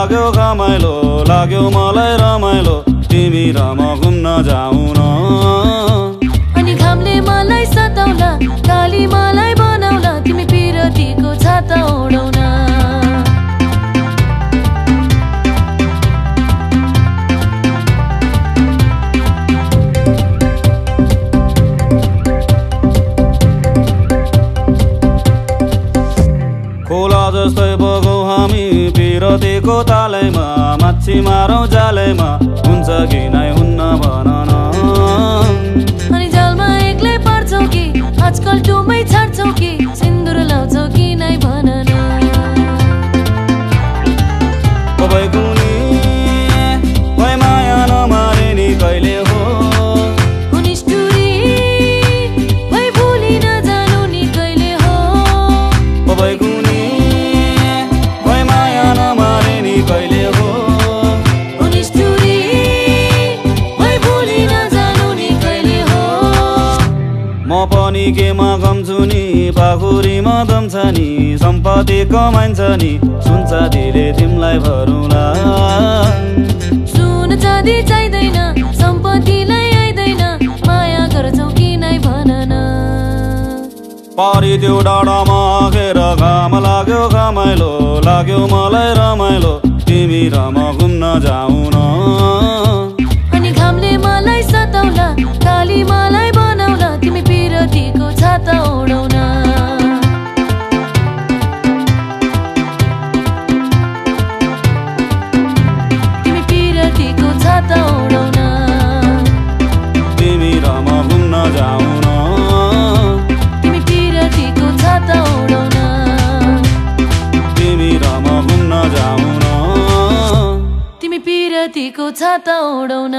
लाग्यो घमाइलो लाग्यो मलाई रमाइलो तिमी र म घुम्न जाऊ न अनि घामले मलाई सताउला काली मलाई बनाउला तिमी पिरतीको छाता ओढाउन खोला जस्तै बगौँ हामी पिरतीको तालैमा माछी मारौँ जालैमा हुन्छ कि नै हुन्न भन न अनि जालमा एक्लै पर्छौ कि आजकल डुबै छाड्छौ कि सिन्दुर लाउँछौ कि नै भन न भई कुनी भई माया नमारे नि कहिले हो निष्ठुरी भई भुली नजानु नि कहिले हो भई कुनी भई माया नमारे नि कहिले हो निष्ठुरी भई भुली नजानु नि कहिले हो म पनि केमा गम्छु नि पाखुरीमा दम छ नि सम्पत्ति कमाइन्छ नि सुन्छ दिले तिमीलाई भरौँला सुन चाँदी चाहिँदैन सम्पत्तिलाई आइदैन माया गर्छौ कि नै भन न पारी त्यो डाँडामा आगेर घाम लाग्यो घमाइलो लाग्यो मलाई रमाइलो तिमी र म घुम्न जाऊ न अनि घामले मलाई सताउला काली मलाई बनाउला तिमी पिरतीको छाता ओढाउन तिमी पिरतीको छाता ओढाउन तिमी र म घुम्न जाऊ न तिमी पिरतीको छाता ओढाउन तिमी र म घुम्न जाऊ न तिमी पिरतीको छाता ओढाउन